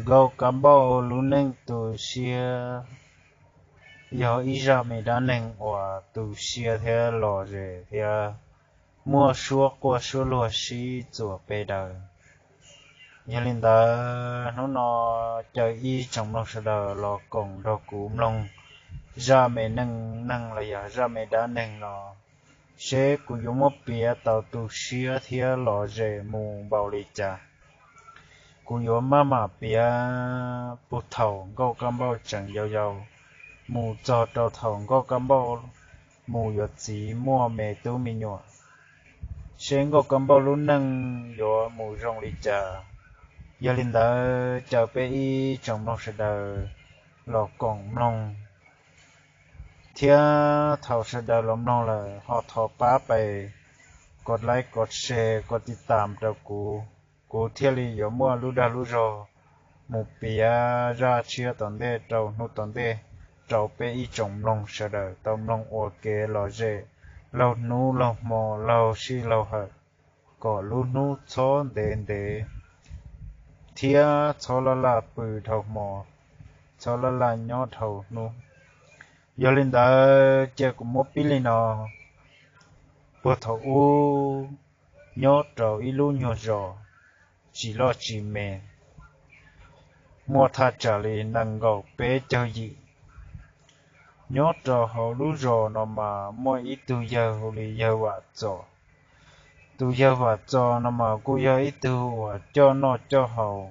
Nkauj Kab Npauj lub neej tu siab yog ib zaj me dab neeg uas tu siab thiab lom zem thiab muaj suab quaj suab luag sib txuas pes daws. Yog li ntawd hnub no caw ib tsoom mloog sawv daws los koom nrog kuv mloog zaj me neej neeg los yog zaj me dab neeg no, seb kuv yuav muab piav tau tu siab thiab lom zem mus npaum li cas. Kuv yuav maj mam piav puag thaum Nkauj Kab Npauj tseem yau yau mus txog rau thaum Nkauj Kab Npauj mus yuav txiv muaj me tub me nyuam, seb Nkauj Kab Npauj lub neej yuav mus zoo li cas. Yog li ntawd caw peb ib tsoom mloog sawv daws los koom mloog, thiab thaum sawv daws los mloog lawm ho thov pab pais kos like, kos share, kos tiv tam rau kuv, kuv thiaj li yuav muaj lub dag lub zog mus piav zaj tshiab tom ntej rau hnub tom ntej rau peb ib tsoom mloog sawv daws tau mloog ua kev lom zem laug hnub laug hmo laug sij laug hawm, kom lub hnub txhob ntev ntev thiab txhob laj laj pw dhau hmo, txhob laj laj nyob dhau hnub. Yog li ntawd cia kuv muab pib li no. Puag thaum ub, nyob rau ib lub nyuag zos tsis loj tsis me, muaj thaj tsam li nees nkaum peb caug yim. Nyob rau hauv lub zos no mas muaj ib tug yawg hu li yawg Vam Txos. Tus yawg Vam Txos no mas kuj yog ib tug uas coj noj coj haus,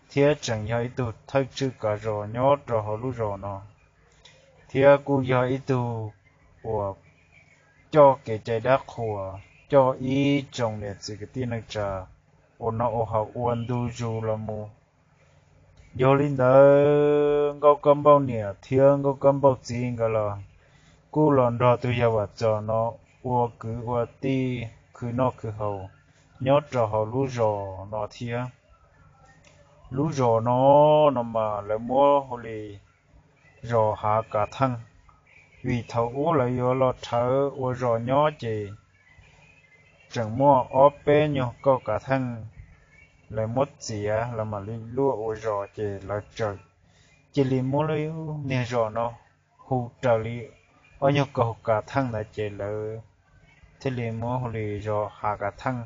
thiab tseem yog ib tug thawj tswj kav zos nyob rau hauv lub zos no, thiab kuj yog ib tug uas coj kev cai dab qhuas, coj ib tsoom niam txiv kwv tij neej tsa ua noj ua haus ua ntu zus los mus. Yog li ntawd Nkauj Kab Npauj niam thiab Nkauj Kab Npauj txiv nkawd los kuj los nrog tus yawg Vam Txos no ua kwv ua tij khwv noj khwv haus nyob rau hauv lub zos no thiab. Lub zos no, no mas lawv muab hu li zos Hav Kav Theej, vim thaum ub lawv yuav los rhawv ua zos nyob ces tseem muaj ob peb nyuag kauj kav theej lawv muab txiav los mam li luaj ua zos ces lawv txawm cia li muab lub niag zos no hu raws li ob nyuag kauj kav theej ntawd ces lawv thiaj li muab hu li zos Hav Kav Theej.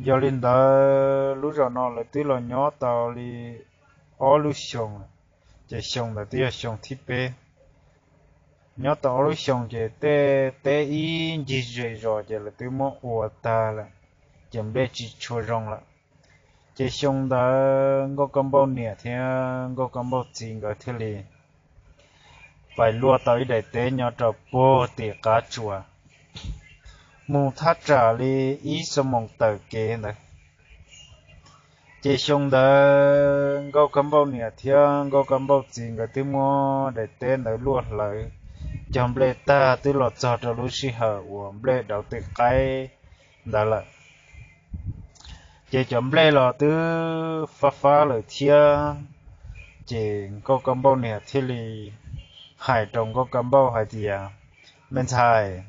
Yog li ntawd lub zos no lawv twb los nyob tau li ob lub xyoos, ces xyoo ntawd twb yog xyoo thib peb. Nyob tau ob lub xyoos ces tej teb ib ncig zej zos ces lawv twb muab ua tag lawm, ces nplej tsis tshua zoo lawm. Ces xyoo ntawd Nkauj Kab Npauj niam thiab Nkauj Kab Npauj txiv nkawd thiaj li pais luaj tau ib daim teb nyob rau puag tim qab tsuas, mus thaj tsam li ib xuab moos tawm kev ntawd. Ces xyoo ntawd Nkauj Kab Npauj niam thiab Nkauj Kab Npauj txiv nkawd twb muab daim teb ntawd luaj hlawv cog nplej tag twb los txog rau lub sij hawm uas nplej dauv tej qaib ntawd lawm. Ces cov nplej los twb fab fab lawm thiab. Ces Nkauj Kab Npauj niam thiaj li hais rau Nkauj Kab Npauj hais tias, me ntxhais,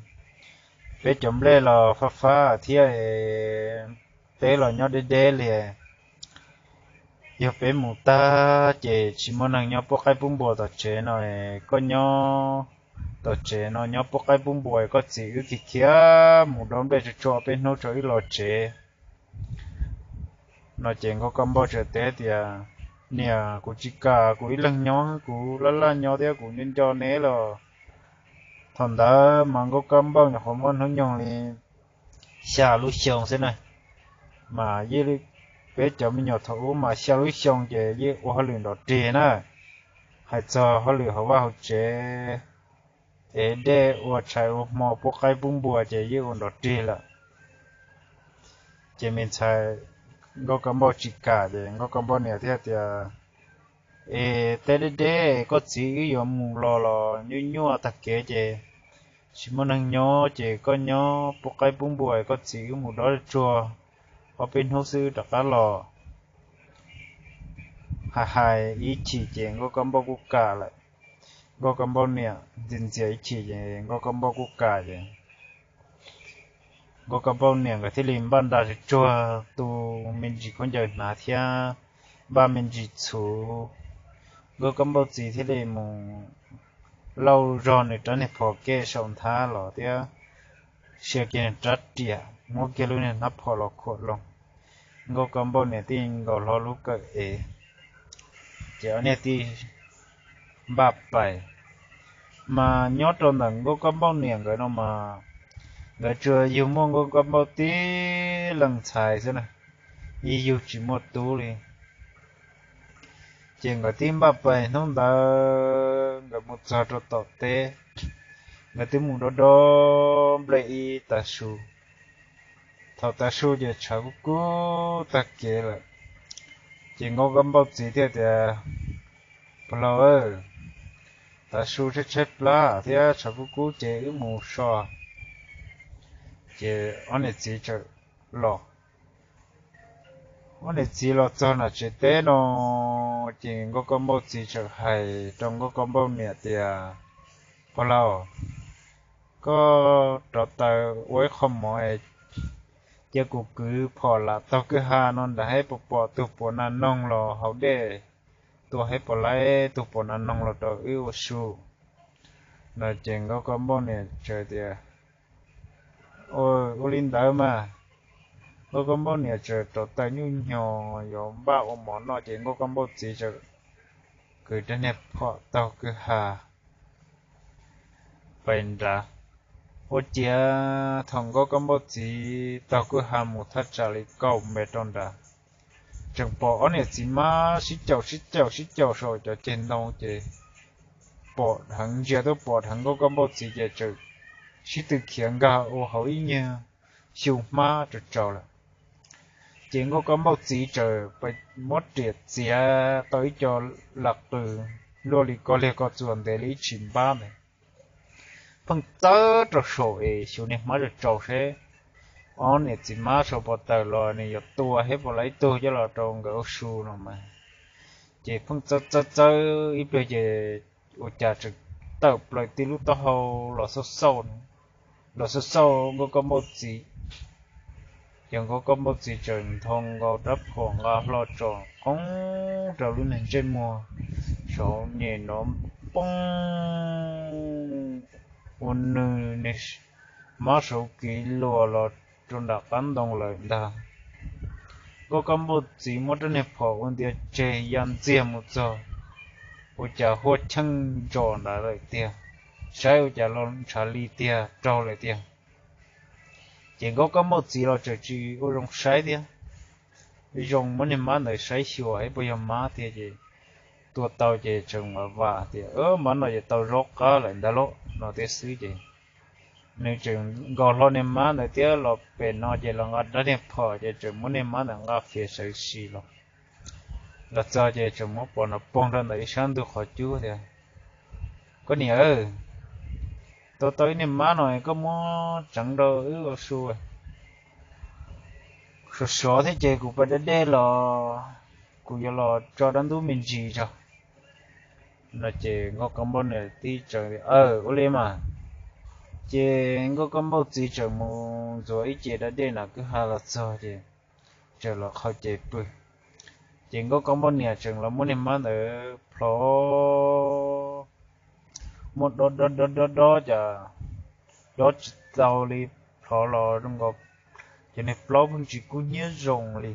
peb cov nplej los fab fab thiab, teb los nyob deb deb li, yog peb mus tag ces tsis muaj neeg nyob pub qaib pub npua tom tsev no, koj nyob tom tsev no nyob pub qaib pub npua, koj txiv wb khiav khiav mus dob nplej tsuag tsuag peb hnub tso wb los tsev. No ces Nkauj Kab Npauj txawm teb tias, niam, kuv tsis kam, kuv ib leeg nyob, kuv laj laj nyob thiab kuv nco nco neb los. Thaum ntawd mas Nkauj Kab Npauj nyuam qhuav muaj hnub nyoog li xya lub xyoo xwb na, mas yeej, peb cov me nyuam thaum ub mas xya lub xyoo ces yeej ua hauj lwm nrov rig na, hais txog hauj lwm hauv vaj hauv tsev, ev dej ua tshais ua hmo pub qaib pub npua ces yeej ua nrov rig lawm. Ces me ntxhais Nkauj Kab Npauj tsis kam ces Nkauj Kab Npauj niam thiaj tias, es teb deb deb koj txiv wb yuav mus los los nyuaj nyuaj tag kev ces tsis muaj neeg nyob ces koj nyob pub qaib pub npua, koj txiv wb mus dob tsuag ob peb hnub xwb rov qab los. Hais hais ib chim ces Nkauj Kab Npauj kuj kam lawm. Nkauj Kab Npauj niam ntxias ntxias ib chim ces Nkauj Kab Npauj kuj kam ces Nkauj Kab Npauj niam nkawd thiaj li npaj nra tsuag tsuag tu me ntsis khaub ncaws hnav thiab npaj me ntsis txhuv. Nkauj Kab Npauj txiv thiaj li mus lauj zog nws rab niag phom kev saum nthab los thiab sia kiag nws rab riam, muab kiag lub niag hnab phom los khuam loo. Nkauj Kab Npauj niam thiaj nkaus hlo lub kawm ev, ces ob niag thiaj npaj pais. Mas nyob rau ntawm Nkauj Kab Npauj niam nkawd no mas nkawd tsuas yug muaj Nkauj Kab Npauj tib leeg ntxhais xwb na, ib yug tsis muaj tub li. Ces nkawd thiaj npaj pais. Hnub ntawd nkawd mus txog rau tom teb, nkawd twb mus dob dob nplej ib tav su. Thaum tav su ces tshav kub kub tag kev lawm, ces Nkauj Kab Npauj txiv thiaj tias, Pog laus, tav su tshaib tshaib plab thiab tshav kub kub ces wb mus so. Ces ob niam txiv txawm los. Ob niam txiv los txog nram tsev teb no, ces Nkauj Kab Npauj txiv txawm hais rau Nkauj Kab Npauj niam tias, Pog laus, koj rov taws ua ib qho mov cia kuv kwv phom lam taug kwj ha no nrad saib puas pom tug puas nas noog los haus dej, tua saib puas laib tug puas nas noog los rau wb ua su. No ces Nkauj Kab Npauj niam txawm tias, Ua li ntawd mas. Nkauj Kab Npauj niam txawm rov taws nyuj nyog yuav npaj ua mov noj ces Nkauj Kab Npauj txiv txawm kwv rab niag phom taug kwj ha pais nrad. Ua ciav thaum Nkauj Kab Npauj txiv taug kwj ha mus thaj tsam li kaum mev rau nrad, tseem pom ob niam txiv mab sib caum sib caum sib caum saum cov ceg ntoo ces pom dheev, ntsia tuaj pom dheev Nkauj Kab Npauj txiv ces txawm sib tw khiav nkag ua hauv ib nyuag xyu hmab tsaus tsaus lawm. Ces Nkauj Kab Npauj txiv txawm muab riam txiav tau ib co lam qws luaj li koj liag koj txuas ntev li ib tshim npab ntawd, pheej txawb rau saum es xyuas niag hmab tsaus tsaus seb ob niam txiv mab sau pov tawm los nws yuav tua thiab puas laib tug coj los rau nkawd ua su no mas. Ces pheej txawb txawb txawb ib pliag ces ua cas tseem tawm plaws tib lub taub hau los xauj xauj, los xauj xauj Nkauj Kab Npauj txiv. Ces Nkauj Kab Npauj txiv txawm nthos nkaus rab phom nqa hlo tsom qoob rau lub niag ntsej muag saum nyem nrov poob, ua nws niag mab saum kiv luas los rau nram qab ntoo lawm ntag. Nkauj Kab Npauj txiv muab rab niag phom ua ntiav tseg ya ntxiag mus txog, ua cas huaj cheej ntsos ntawd lawm tiag, saib ua cas los ntshav li tiag raug lawm tiag. Ces Nkauj Kab Npauj txiv los txawm tsis ua zoo saib thiab, zoo muab niag mab ntawd saib xyuas ib puas yog mab tiag ces tua tau ces tseem vam vam tias, Mab no ces tau zaub qab lawm ntag lauj no thiab xwb ces nws tseem nkaus hlo niag mab ntawd thiab los pem no ces los nqa rab niag phom ces tseem muab niag mab ntawd nqa fiav sawv si los. Los txog ces tseem muab pos no poob rau ntawm ib sab ntug qhov cub tias, Koj niam, tau tau ib niag mab no koj muab tseev rau wb ua su, sov sov thiab ces kuv pais da dej los kuv yuav los tso dab ntub me ntsis tso. No ces Nkauj Kab Npauj niam txiv txawm tias, Ua li mas. Ces Nkauj Kab Npauj txiv txawm mus ntxuav ib ce dab dej nram kwj ha los txog ces txawm los qhau ces pw. Ces Nkauj Kab Npauj niam tseem los muab niag mab ntawd plhov, muab dob dob dob dob dob cas dob tsis tau li, plhov los zoo nkaus cov niag plaub pheej tsis kub hnyiab zoo li.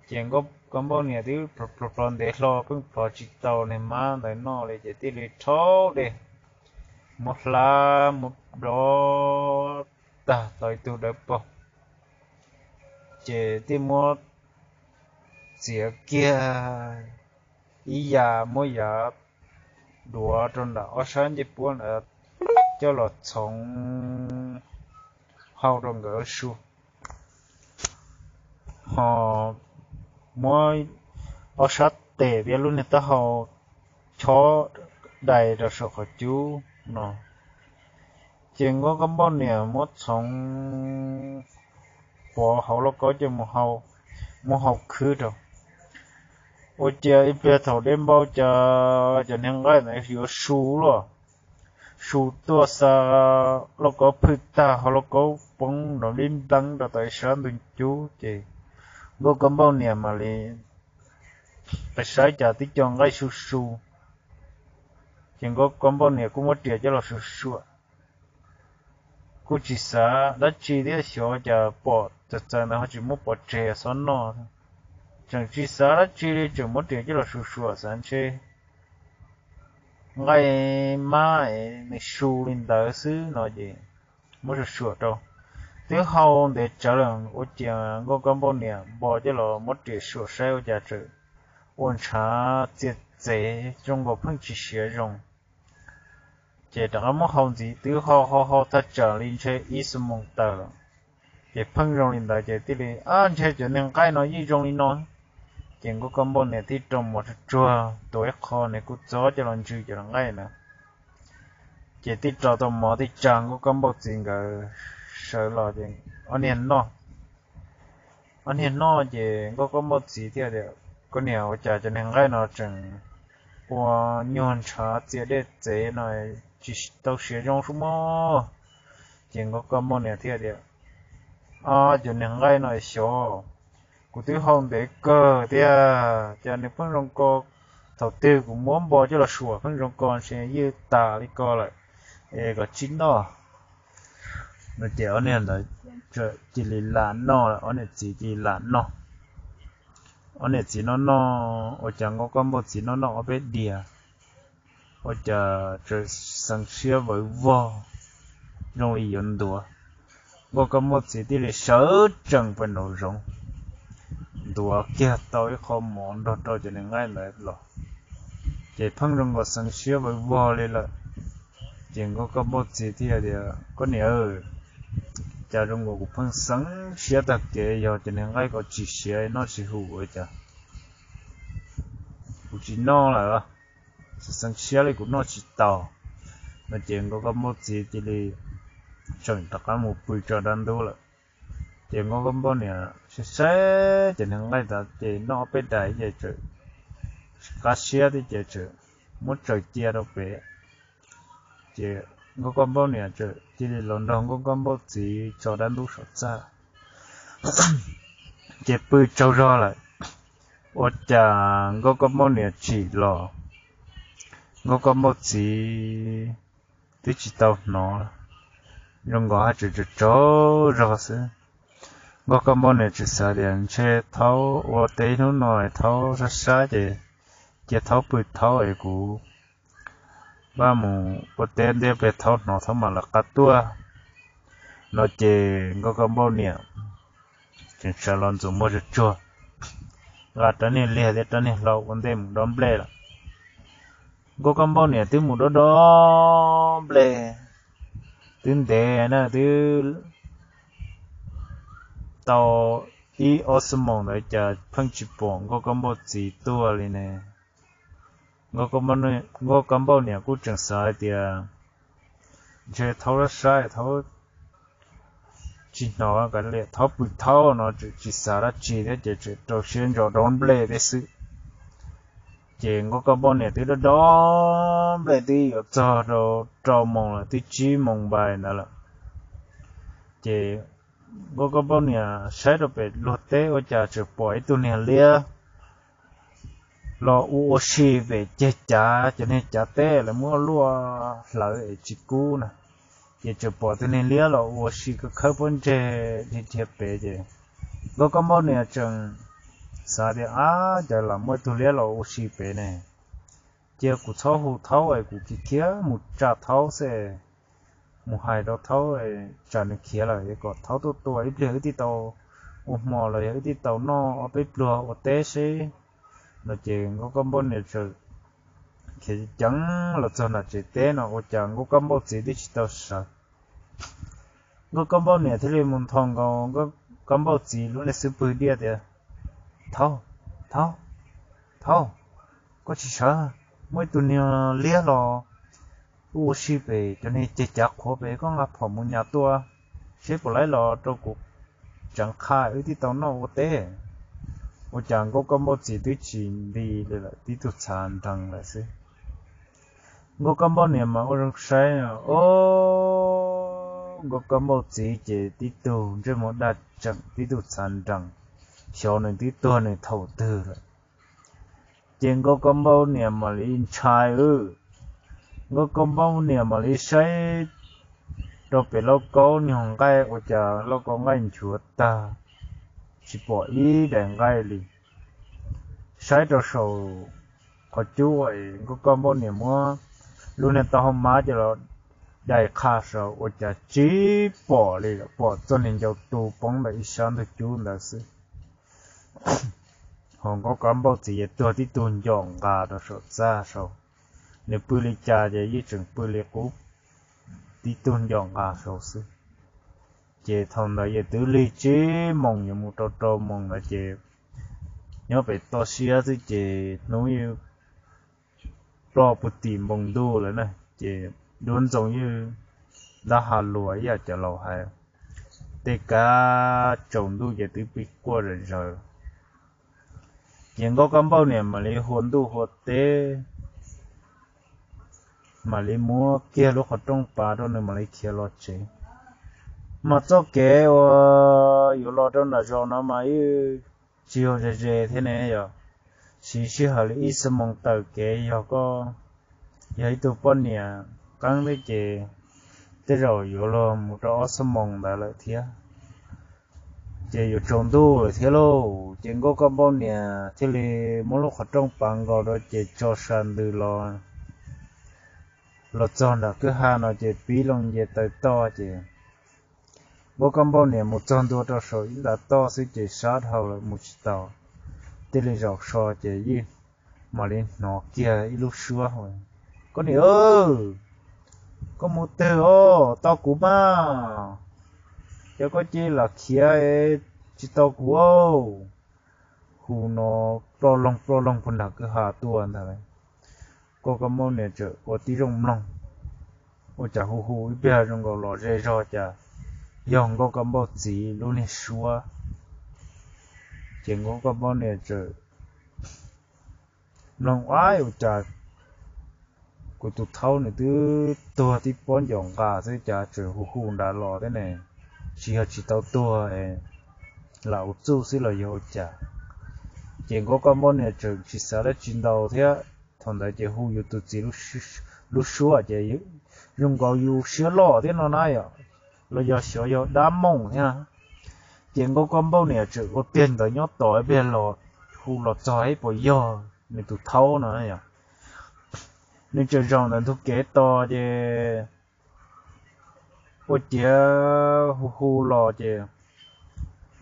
Ces Nkauj Kab Npauj niam twb plhov plhov ntev hlo pheej plhov tsis tau niag mab ntawd noj li ces thiaj li rhaub dej, muab hlab muab dob tag tau ib tug dawb paug, ces thiaj muab txiav kiag ib yam, muab yav duav rau nram ob sab ncej puab ntawd coj los txhoov hau rau nkawd su, ho muab ob sab tes thiab lub niag taub hau chob dai rau saum qhov cub no. Ces Nkauj Kab Npauj niam muab txhoov pov hauv lauj kaub coj mus hau, muab hau khwb rau. Ua cas ib pliag thaum dej npau cas cov niag nqaij ntawd yuav su luaj, su tuaj xa lauj kaub phwj tag, hauv lauj kaub poob nrov nplib npleeb rau tom ib sab ntug cub ces Nkauj Kab Npauj niam mam li qis saib cas tib co nqaij su su, ces Nkauj Kab Npauj niam kuj muab riam coj los suam suam. Kuj tsis xav dab tsi thiab, xyov cas pom txawv txawv ntawd ho tsis muab pov tseg xob noj. Tseem tsis xav dab tsi li, tseem muab riam coj los suam suam xav ntshe nqaij mab es nws su li ntawd xwb no ces muab suam suam rau. Twb hau ntev tsawv lawm ua cas Nkauj Kab Npauj niam npo coj los muab riam suam saib ua cas tseem ua ntshav txias txev zoo nkaus pheej tsis siav zoo. Ces rov qab muab hau ntxiv, twb hau hau hau thaj tsam li ntshe ib xuab moos tawm lawm, ces pheej zoo li ntawd ces thiaj li, ab, ntshe cov niag nqaij no yeej zoo li no. Ces Nkauj Kab Npauj niam thiaj rau mov tsuag tsuag tua ib qho, nws kuj txob coj los ntsws cov nqaij na. Ces thiaj rau tau mov thiaj tsa Nkauj Kab Npauj txiv nkawd sawv los ces ob niag noj. Ob niag noj ces Nkauj Kab Npauj txiv thiaj tias, koj niam, ua cas cov niag nqaij no tseem ua nyuag ntshav txias dej txev no, tsis tau siav zoo sub mog? Ces Nkauj Kab Npauj niam thiaj tias, ab, cov niag nqaij no xyov, kuv twb hau ntev kawg thiab cas nws pheej zoo ko, thaum twg kuv muab npo coj los suam pheej zoo ko ntshe ywj tas li ko lawm, es kom tsis noj no. Ces ob niag ntawd cia li lam noj, ob niam txiv cia li lam noj. Ob niam txiv noj noj ua cas Nkauj Kab Npauj txiv noj noj ob peb diav, ua cas tseem xeev siab vawv vog zoo li yuav ntuav. Nkauj Kab Npauj txiv thiaj li sawv tsees pem nraum zoov, ntuav kiag tau ib qho mov nrog rau cov niag nqaij ntawd los, ces pheej zoo nkaus xeev siab vawv vog li lawm. Ces Nkauj Kab Npauj txiv thiaj tias, koj niam, cas zoo nkaus kuv pheej xeev siab tag kev, yog cov niag nqaij ko tsis siav noj tsis hum ua cas kuv tsis noj lawm, tsis xeev siab li kuv noj tsis tau no. Ces Nkauj Kab Npauj txiv cia li tseem rov qab mus pw tso dab ntub lawm. Ces Nkauj Kab Npauj niam saib saib cov niag nqaij ntawd ces noj peb dais ces tseem tsis qab siab thiab ces tseem muab tsaws cia rau pem. Ces Nkauj Kab Npauj niam tseem cia li los nrog Nkauj Kab Npauj txiv tso dab ntub saum txaj, ces pw tsaug zog lawm. Ua cas Nkauj Kab Npauj niam tsim los, Nkauj Kab Npauj txiv twb tsis tau hnov, zoo nkaus haj tseem tsaug tsaug zog xwb. Nkauj Kab Npauj niam tseem xav tias ntshe thaub ua teb hnub no thaub sab sab ces cia thaub pw thaub es kuv npaj mus ua teb ntej, pliag thaub hnov thaub mam lawv qab tuaj no. Ces Nkauj Kab Npauj niam tseem sawv los ntxuav muag tsuag tsuag, nqa rab niag liag thiab rab niag hlau ua ntej mus dob nplej lawm. Nkauj Kab Npauj niam twb mus dob dob nplej, twb ntev na, twb tau ib ob xuab moos ntawd cas pheej tsis pom Nkauj Kab Npauj txiv tuaj li ne. Nkauj Kab Npauj niam kuj tseem xav hais tias ntshe thaub sab sab, thaub tsis hnov kav liam, thaub pw thaub no, tseem tsis xav dab tsi thiab ces tseem rau siab ntso dob nplej thiab xwb. Ces Nkauj Kab Npauj niam twb dob dob nplej twb yuav txog rau rau moos lawm, twb tsib moos npaim ntawd lawm. Ces Nkauj Kab Npauj niam saib rau pem luag teb ua cas tseem pom ib tug niag liab los ua ua si pem ceg cav, cov niag cav teb lawv muab luaj hlawv es tsis kub na. Ces tseem pom tus niag liab los ua si khawb khawb pob ntseg dhia dhia pem ces Nkauj Kab Npauj niam tseem xav tias, ab, cas lam muaj ib tug liab los ua si pem ne. Cia kuv txhob hu thaub es kuv khiav khiav mus tsa thaub xwb, mus hais rau thaub tsam nws khiav lawm es kom thaub tuaj tua ib pliag wb thiaj tau ua hmo los yog wb thiaj tau noj ob peb pluag ua teb seb no. Ces Nkauj Kab Npauj niam txawm khiav ceev los txog nram tsev teb no ua cas Nkauj Kab Npauj txiv twb tsis tau sawv. Nkauj Kab Npauj niam thiaj li mus nthos nkaus Nkauj Kab Npauj txiv lub niag xub pwg diaj tias, thaub, thaub, thaub, koj tsis sawv, muaj ib tug niag liab los ua si pem cov niag ceg cav qhuav pem, koj nqa phom mus nyas tuaj seb puas laib los rau kuv tseev qha wb thiaj tau noj ua teb. Ua cas Nkauj Kab Npauj txiv twb tsis nti li lawm, tib tug txhav nrees lawm xwb. Nkauj Kab Npauj niam mas ua zoo saib, o, Nkauj Kab Npauj txiv ces tib tug ntsej muag daj tseem tib tug txhav nrees, xyov nws twb tuag nws thaum twg lawm. Ces Nkauj Kab Npauj niam mam li ntshai, Nkauj Kab Npauj niam mam li saib rau pem lauj kaub nyuag nqaij ua cas lauj kaub nqaij nchuav tag, tsis pom ib daim nqaij li. Saib rau saum qhov cub uas Nkauj Kab Npauj niam muab lub niag taub hau mab coj los dai qha saud ua cas tsis pom li, pom txoj niag ncau tu poob ntawm ib sab ntug cub ntawd xwb. Ho Nkauj Kab Npauj txiv yeej tuag tib tug ncom nqa rau saum txaj saud, nws pw li cas ces yeej tseem pw li qub, tib tug ncom nqa saud xwb. Ces thaum ntawd yeej twb lig tsib moos yuav mus rau rau moos lawm ces nyob pem toj siab xwb ces hnub yeej ploj puag tim npoo ntuj lawm na, ces duab ntxoo yeej dab ha luas ib yam cov laus hais, tej kab tsaus ntuj ces twb pib quaj zom zaws. Ces Nkauj Kab Npauj niam mam li hua ntuj hua teb, mam li muab kiag lub qhov rooj pav rau nws mam li khiav los tsev. Mas txoj kev uas yuav los rau nram zos no mas yeej tsis yog ze ze thiab ne yom, siv sij hawm li ib xuab moos taw kev. Yog koj yog ib tug poj niam qeeb thiab ces tej zaum yuav luag mus rau ob xuab moos ntawd lawm thiab. Ces yuav tsaus ntuj lawm thiab lauj, ces Nkauj Kab Npauj niam thiaj li muab lub qhov rooj pav nkaus rau ces tso sa ntws los, los txog nram kwj ha no ces pib loo nce taw toj ces Nkauj Kab Npauj niam mus txog ntua rau saum ib ntav toj xwb ces sab dhau lawm mus tsis tau, thiaj li zaum so ces yeej mam li hnov kiag ib lub suab hu, Koj niam, koj mus twg os, tau kuv mas, yog koj cia li lam khiav tsis tau kuv. Hu no ploj loog ploj loog puag nram kwj ha tuaj ntag. Nkauj Kab Npauj niam txawm ua tib zoo mloog, ua cas hu hu ib pliag zoo nkaus los ze zog cas yog Nkauj Kab Npauj txiv lub niag suab. Ces Nkauj Kab Npauj niam txawm mloog, Ab, ua cas kuv tus thaub nws twb tuag tib pob ncos nqa xwb cas tseem hu hu nrad los thiab ne? Tsis yog tsis tau tuag, lam ua txuj xwb los yog ua cas? Ces Nkauj Kab Npauj niam tseem tsis xav dab tsi ntau thiab, thaum ntawd ces hu yus tus txiv lub suab ces zoo nkaus yus siab loj thiab no na yom, los yog xyov yog dab mooj thiab. Ces Nkauj Kab Npauj niam tseem ua tiag ntawd nyob tos ib pliag los hu los txog ib puas yog nws tus thaub no yom. Nws tseem zaum ntawm ntug kev tos ces ua ciav hu hu los ces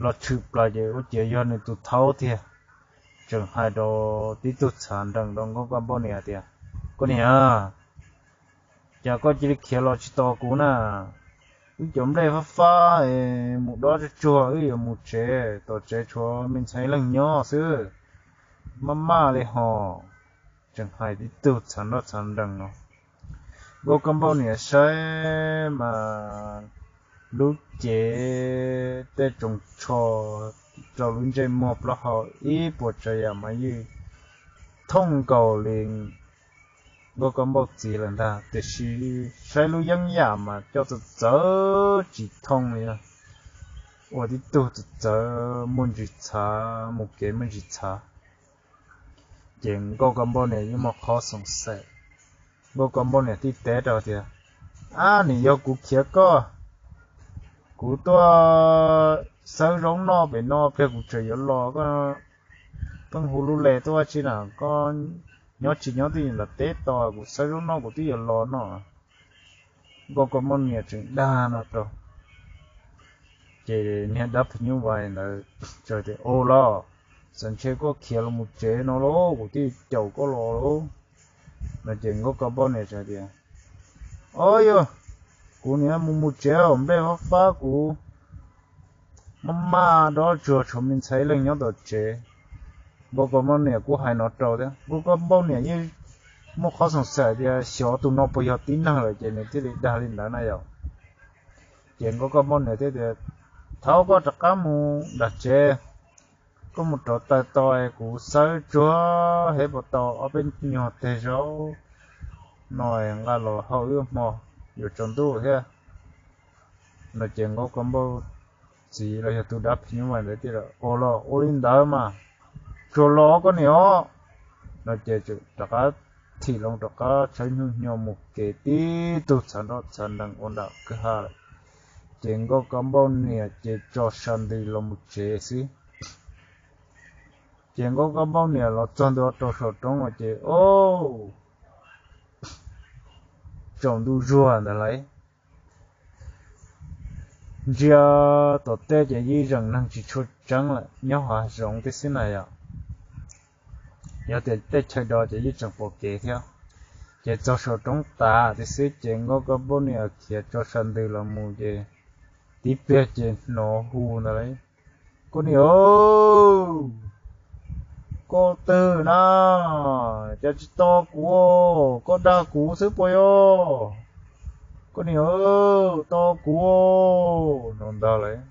los tshwm plaws ces ua ciav yog nws tus thaub tiag. Tseem hais rau tib tug txhav nrees rau Nkauj Kab Npauj niam tias, Koj niam, cas koj cia li khiav los tsis tos kuv na? Wb cov nplej fab fab, mus dob tsuag tsuag wb yuav mus tsev, tom tsev tshuav me ntxhais leej nyob xwb, maj maj li hos. Tseem hais tib tug txhav nroj txhav nrees no. Nkauj Kab Npauj niam saib mas lub cev tej tsoos tsho rau lub ntsej muag plaub hau ib puas tsav yam mas yeej thooj nkaus li Nkauj Kab Npauj txiv lawm ntag, tiam sis saib lub yeeb yam mas coj txawv txawv tsis thooj li, ua tib tug txawv txawv muaj ntsis txhav, mus kev muaj ntsis txhav. Ces Nkauj Kab Npauj niam yeej muaj qhov xoom xaim. Nkauj Kab Npauj niam thiaj teb rau tias, Ab, nim yog kuv khiav koj, kuv tuaj xawb zaub noj pem no pliag kuv tseem yuav los, koj pheej hu lub le tuaj tsi na, koj nyob tsis nyob twb yuav los teb tos kuv xawb zaub noj kuv twb yuav los no. Nkauj Kab Npauj niam tseem dag no rau. Ces niag dab phim nyuj vais ntawd txawm tias, Ua los, txawm ntshe koj khiav los mus tsev no lauj, kuv thiaj caum koj los lauj. No ces Nkauj Kab Npauj niam txawm tias, Au yog, kuv niam mus mus tsev, nplej fab fab kuv maj maj dob tsuag tshuav me ntxhais leej nyob tom tsev. Nkauj Kab Npauj niam kuj hais no rau thiab, Nkauj Kab Npauj niam yeej muaj qhov xoom xaim tias xyov tus no puas yog tib neeg lawm ces nws thiaj li dag li ntawd na yom. Ces Nkauj Kab Npauj niam thiaj tias, Thaub, koj rov qab mus nram tsev, koj mus rauv taws tos, kuv xawb tsuag heev puas tau ob peb nyuag teg zaub no nqa los hau ib hmo, yuav tsaus ntuj thiab. No ces Nkauj Kab Npauj txiv los yog tus dab phim nyuj vais ntawd tias, Ua los ua li ntawd mas, tsuas los koj niam os. No ces rov qab thim loo rov qab tshawb hnub nyo mus kev tib tug txhav nroj txhav nrees ua nram kwj ha lawm. Ces Nkauj Kab Npauj niam ces tso sa ntws los mus tsev xwb. Ces Nkauj Kab Npauj niam los txog ntua rau saum roob no ces, o, tsaus ntuj zuag ntawd lawm. Ntsia tom tej ces yeej zeem neeg tsis tshua tseeb lawm, nyob hav zoov tib xwb na yom. Yog tias tej chaw do ces yeej tseem pom kev thiab. Ces txog saum roob tas tib xwb ces Nkauj Kab Npauj niam khiav tso sa ntws los mus ces tib pliag ces hnov hu ntawd lawm, Koj niam, koj twg na? Cas tsis tau kuv, koj dag kuv xwb puas yog? Koj niam, tau kuv, no ntag lawm.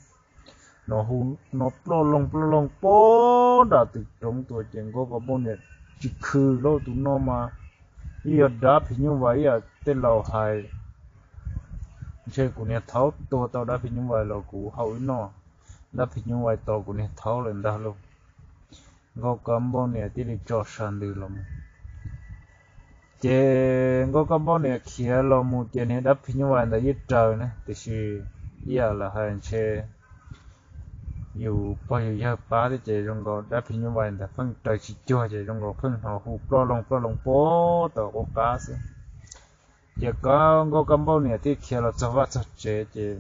No hu, no ploj loog ploj loog pem nram twg roob tuaj ces Nkauj Kab Npauj niam tsis khw lauj, tus no mas ib yam dab phim nyuj vais ib yam tej laus hais, ntshe kuv niag thaub tua tau dab phim nyuj vais los kuv haus wb noj, dab phim nyuj vais tos kuv niag thaub lawm ntag lauj. Nkauj Kab Npauj niam thiaj li tso sa ntws los mus. Ces Nkauj Kab Npauj niam khiav los mus ces niag dab phim nyuj vais ntawd yeej raws ne, tiam sis ib yam lawv hais ntshe yus pog yus yawg pab thiab ces zoo nkaus dab phim nyuj vais ntawd pheej raws tsis cuag ces zoo nkaus pheej hnov hu ploj loog ploj loog pem tom qub qab xwb. Ces Nkauj Kab Npauj niam thiaj khiav los txog vaj txog tsev ces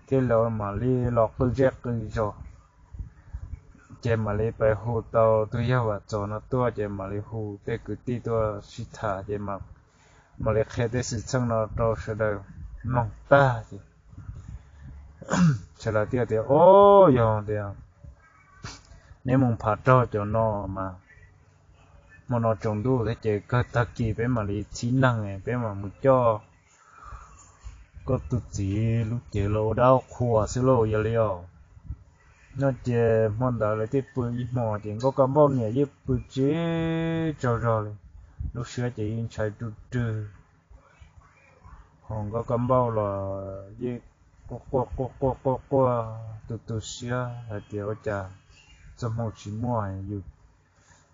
thiaj li mam li los qw zej qw zos, ces mam li pais hu tau tus yawg Vam Txos no tuaj ces mam li hu tej kwv tij tuaj sib tham ces mam li qhia tej xwm txheej no rau sawv daws mloog tag ces sawv daws thiaj tias, O, yog tias neb mus nphav raug cov no mas hmo no tsaus ntuj thiab ces kawg tag kis peb mam li txhib neeg peb mam mus coj koj tus txiv lub cev los ua dab ua qhua xwb lauj, yog li os. No ces hmo ntawd lawv thiaj pw ib hmo ces Nkauj Kab Npauj niam yeej pw tsis tsaug zog li, lub siab ces yeej ntshai rwg rwg. Ho Nkauj Kab Npauj los yeej quaj quaj quaj quaj quaj quaj tu tu siab hais tias, Ua cas txoj hmoo tsis muaj, yus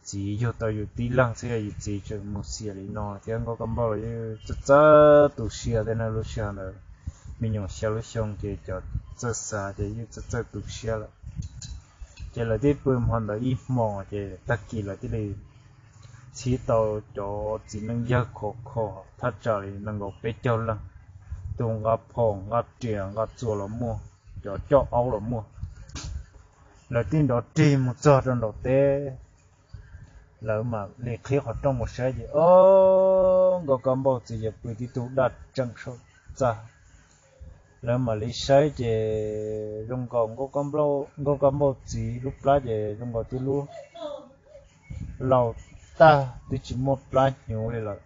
txiv yug tau yus tib leeg xwb yus txiv tseem mus xiam li no thiab. Nkauj Kab Npauj los yeej txawj txawj tu siab thiab na, lub sij hawm ntawd me nyuam xya lub xyoo ces cov txawj xav ces yeej txawj txawj tu siab lawm. Ces lawv thiaj pw hmo ntawd ib hmos ces tag kis lawv thiaj li txhib tau cov txiv neej yawg khov kho thaj tsam li nees nkaum peb caug leej, tus nqa phom nqa riam nqa txuas los muaj, cov coj aub los muaj. Lawv thiaj nrov rig mus txog rau nraum teb, lawv mam li qhib qhov rooj mus saib ces, o, Nkauj Kab Npauj txiv ces pw tib tug daj tseem saum txaj. Lawv mam li saib ces zoo nkaus Nkauj Kab Npauj txiv lub plab ces zoo nkaus tib lub laus tag twb tsis muaj plab hnyuv li lawm.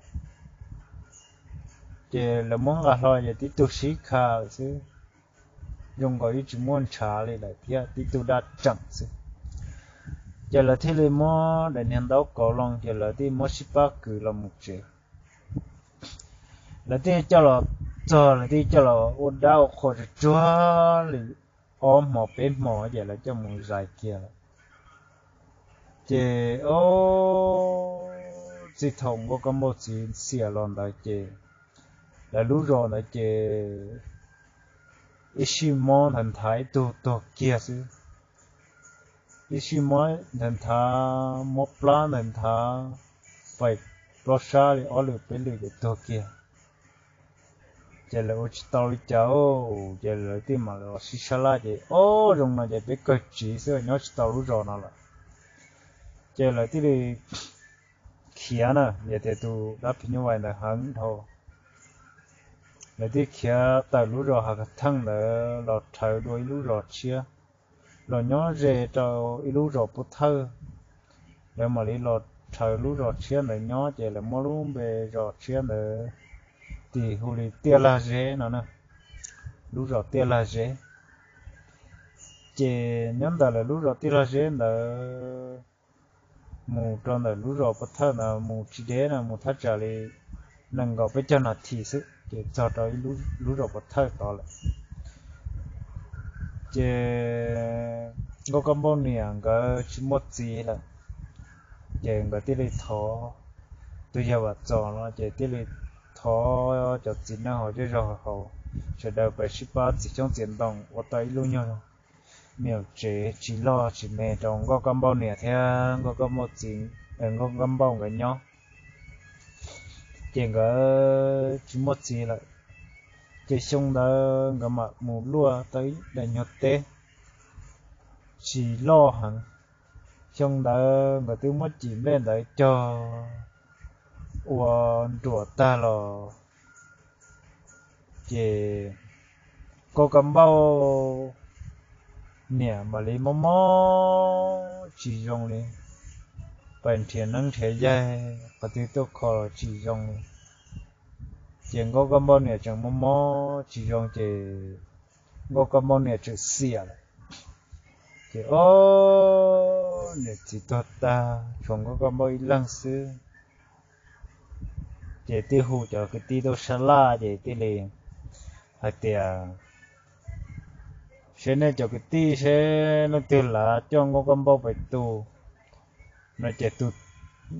Ces lawv muab nqa hlo ces tib tug sib kha xwb, zoo nkaus yeej tsis muaj ntshav li lawm thiab, tib tug daj tseem xwb. Ces lawv thiaj li muab daim niag ntaub kaus loo ces lawv thiaj muab sib pab kwv los mus tsev. Lawv thiaj coj los txog, lawv thiaj coj los ua dab ua qhua tsuag tsuag li ob hmo peb hmo ces lawv coj mus zais kiag lawm. Ces o, txij thaum Nkauj Kab Npauj txiv xiam los ntawd ces lawv lub zos ntawd ces ib sij mob nthav nthav ib tug tuag kiag xwb, ib sij mob nthav nthav mob plab nthav nthav pais plob sab li ob lwm peb lwm ces tuag kiag. Ces lawv ua tsis tau li cas, ces lawv thiaj mam li los sib sab laj ces, O, zoo no ces peb kawg tsiv xwb, nyob tsis tau lub zos no lawm. Ces lawv thiaj li khiav na, yog tias tus dab phim nyuj vais ntawd heev dhau, lawv thiaj khiav tawm lub zos Hav Khav Theej ntawd los rhawv dua ib lub zos tshiab, los nyob ze rau ib lub zos pub thawj. Lawv mam li los rhawv lub zos tshiab ntawd nyob ces lawv muab lub npe zos tshiab ntawd tis hu li Tiaj Lag Zeb no na, lub zos Tiaj Lag Zeb. Ces nyob ntawm lawv lub zos Tiaj Lag Zeb ntawd mus rau ntawm lub zos pub thawj ntawd mus tsis deb na, mus thaj tsam li nees nkaum peb caug nas this xwb. ces txog rau ib lub zos pov thawj tod lawm. Ces Nkauj Kab Npauj niam nkawd tsis muaj txiv lawm, ces nkawd thiaj li thov tus yawg Vam Txos no ces thiaj li thov cov txiv neej hauv zej zog hauv sawv daws pab sib pab txiav xyoob txiav ntoo ua tau ib lub nyuag me nyuam tsev tsis loj tsis me rau Nkauj Kab Npauj niam thiab Nkauj Kab Npauj txiv, Nkauj Kab Npauj nkawd nyob. Ces nkawd tsis muaj txiv lawm, ces xyoo ntawd nkawd mam mus luaj tau ib daim nyuag teb tsis loj heev. Xyoo ntawd nkawd twb muab cim nplej ntawd cog ua nruam tag los, ces Nkauj Kab Npauj niam mam li mob mob tsis zoo li, pais nrhiav neeb nrhiav yaig qhov twg tuaj kho los tsis zoo li. Ces Nkauj Kab Npauj niam tseem mob mob tsis zoo ces Nkauj Kab Npauj niam tseem xiam lawm. Ces ob niam txiv tuag tag tshuav Nkauj Kab Npauj ib leeg xwb. Ces thiaj hu cov kwv tij tuaj sab laj ces thiaj li hais tias, seb nej cov kwv tij seb leej twg lav coj Nkauj Kab Npauj pem tu no. Ces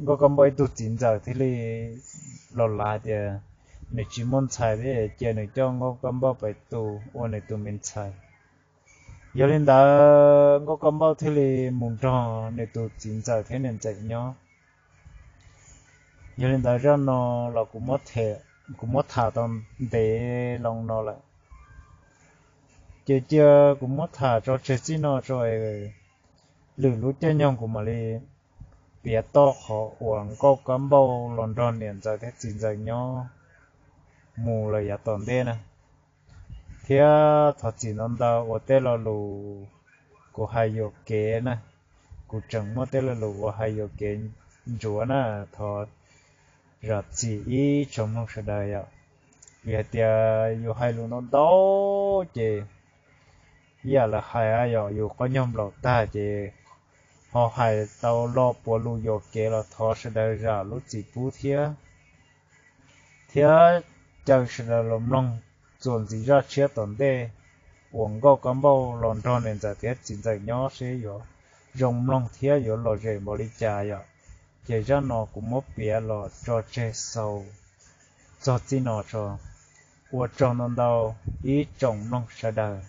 Nkauj Kab Npauj ib tug txiv ntxawm thiaj li los lav tias nws tsis muaj ntxhais thiab cia nws coj Nkauj Kab Npauj pem tu ua nws tus me ntxhais. Yog li ntawd Nkauj Kab Npauj thiaj li mus nrog nws tus txiv ntxawm thiab niam ntxawm nyob. Yog li ntawd zaj no los kuv muab tham tau ntev loo no lawm. Ces cia kuv muab tham tso tseg txij no tso, lwm lub caij nyoog kuv mam li piav txog qhov uas Nkauj Kab Npauj los nrog niam ntxawm thiab txiv ntxawm nyob mus lawm yav tom ntej na. Thiab thov txim ntau ntau ua tej lo lus kuv hais yuam kev na, kuv tseem muaj tej lo lus uas hais yuam kev ntsuav na, thov zam txim ib tsoom mloog sawv daws yom. Vim hais tias yus hais lus ntau ntau ces ib yam lawv hais yog yus qoj nyuag nplaum tag ces ho hais tau lo puav lus yuam kev los thov sawv daws zam lub txim pub thiab, thiab caw sawv daws los mloog txuas ntxiv zaj tshiab tom ntej uas Nkauj Kab Npauj los nrog niam ntxawm thiab txiv ntxawm nyob seb yuav zoo mloog thiab yuav lom zem npaum li cas yom. Ces zaj no kuv muab piav los tso tseg xaus txog txij no tso. Ua tsaug ntau ntau ib tsoom mloog sawv daws.